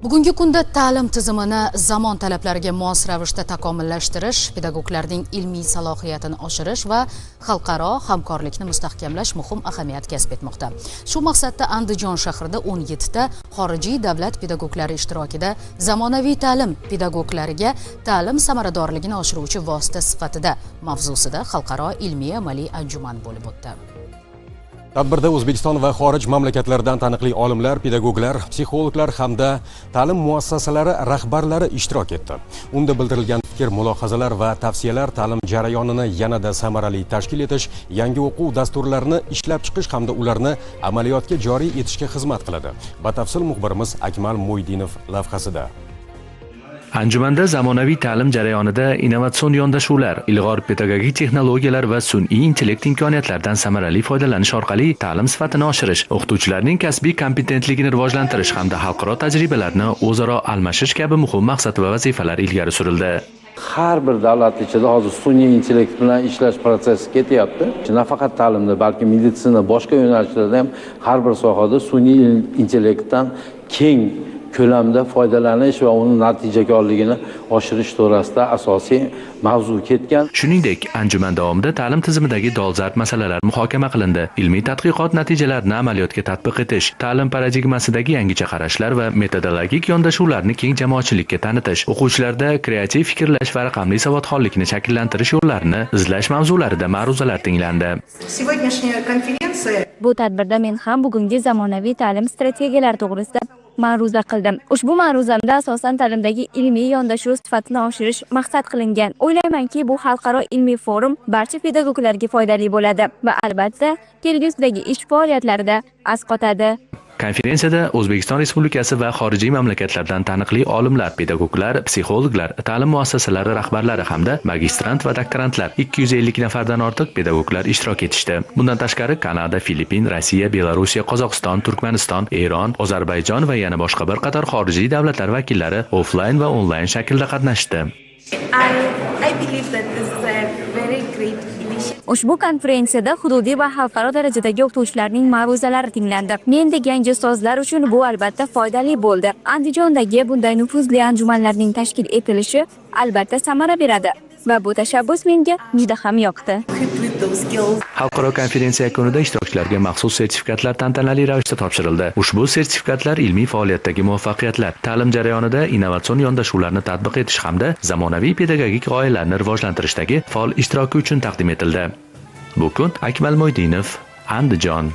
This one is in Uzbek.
Bugungi kunda ta'lim tizimini zamon talablariga mos ravishda takomillashtirish, pedagoglarning ilmiy salohiyatini oshirish va xalqaro hamkorlikni mustahkamlash muhim ahamiyat kasb etmoqda. Shu maqsadda Andijon shahrida 17 ta xorijiy davlat pedagoglari ishtirokida zamonaviy ta'lim pedagoglariga ta'lim samaradorligini oshiruvchi vosita sifatida mavzusida xalqaro ilmiy amaliy anjuman bo'lib o'tdi. Tadbirda O'zbekiston va xorij mamlakatlaridan taniqli olimlar, pedagoglar, psixologlar hamda ta'lim muassasalari rahbarlari ishtirok etdi. Unda bildirilgan fikr, mulohazalar va tavsiyalar ta'lim jarayonini yanada samarali tashkil etish, yangi o'quv dasturlarini ishlab chiqish hamda ularni amaliyotga joriy etishga xizmat qiladi. Batafsil muxbirimiz Akmal Mo'ydinov lavhasida. Anjumanda zamonaviy ta'lim jarayonida innovatsion yondashuvlar, ilg'or pedagogik texnologiyalar va sun'iy intellekt imkoniyatlaridan samarali foydalanish orqali ta'lim sifatini oshirish, o'qituvchilarning kasbiy kompetentligini rivojlantirish hamda xalqaro tajribalarni o'zaro almashish kabi muhim maqsad va vazifalar ilgari surildi. Har bir davlat ichida hozir sun'iy intellekt bilan ishlash protsessi ketyapti. Nafaqat ta'limda, balki meditsina, boshqa yo'nalishlarda ham har bir sohada sun'iy intellektdan keng ko'lamda foydalanish va uning natijakorligini oshirish to'g'risida asosiy mavzu ketgan. Shuningdek, anjuman davomida ta'lim tizimidagi dolzarb masalalar muhokama qilindi. Ilmiy tadqiqot natijalarini amaliyotga tatbiq etish, ta'lim paradigmasidagi yangicha qarashlar va metodologik yondashuvlarni keng jamoatchilikka tanitish, o'quvchilarda kreativ fikrlash va raqamli savodxonlikni shakllantirish yo'llarini izlash mavzularida ma'ruzalar tinglandi. Bu tadbirda men ham bugungi zamonaviy ta'lim strategiyalari to'g'risida ma'ruza qildim. Ushbu ma'ruzamda asosan ta'limdagi ilmiy yondashuv sifatini oshirish maqsad qilingan. O'ylaymanki, bu xalqaro ilmiy forum barcha pedagoglarga foydali bo'ladi va albatta kelgusidagi ish faoliyatlarida asqotadi. Konferensiyada O'zbekiston Respublikasi va xorijiy mamlakatlardan taniqli olimlar, pedagoglar, psixologlar, ta'lim muassasalari rahbarlari hamda magistrant va doktorantlar 250 nafardan ortiq pedagoglar ishtirok etishdi. Bundan tashqari Kanada, Filippin, Rossiya, Belorussiya, Qozog'iston, Turkmaniston, Eron, Ozarbayjon va yana boshqa bir qator xorijiy davlatlar vakillari offlayn va onlayn shaklda qatnashdi. I believe that this is a very great initiative. Ushbu konferensiyada hududiy va xalqaro darajadagi o'qituvchilarning ma'ruzalari tinglandi. Mendek yangi ustozlar uchun bu albatta foydali bo'ldi. Andijondagi bunday nufuzli anjumanlarning tashkil etilishi albatta samara beradi va bu tashabbus menga juda ham yoqdi. Xalqaro konferensiya yakunida ishtirokchilarga maxsus sertifikatlar tantanali ravishda topshirildi. Ushbu sertifikatlar ilmiy faoliyatdagi muvaffaqiyatlar, ta'lim jarayonida innovatsion yondashuvlarni tatbiq etish hamda zamonaviy pedagogik g'oyalarni rivojlantirishdagi faol ishtiroki uchun taqdim etildi. Bu kun Akmal Mo'ydinov, Andijon.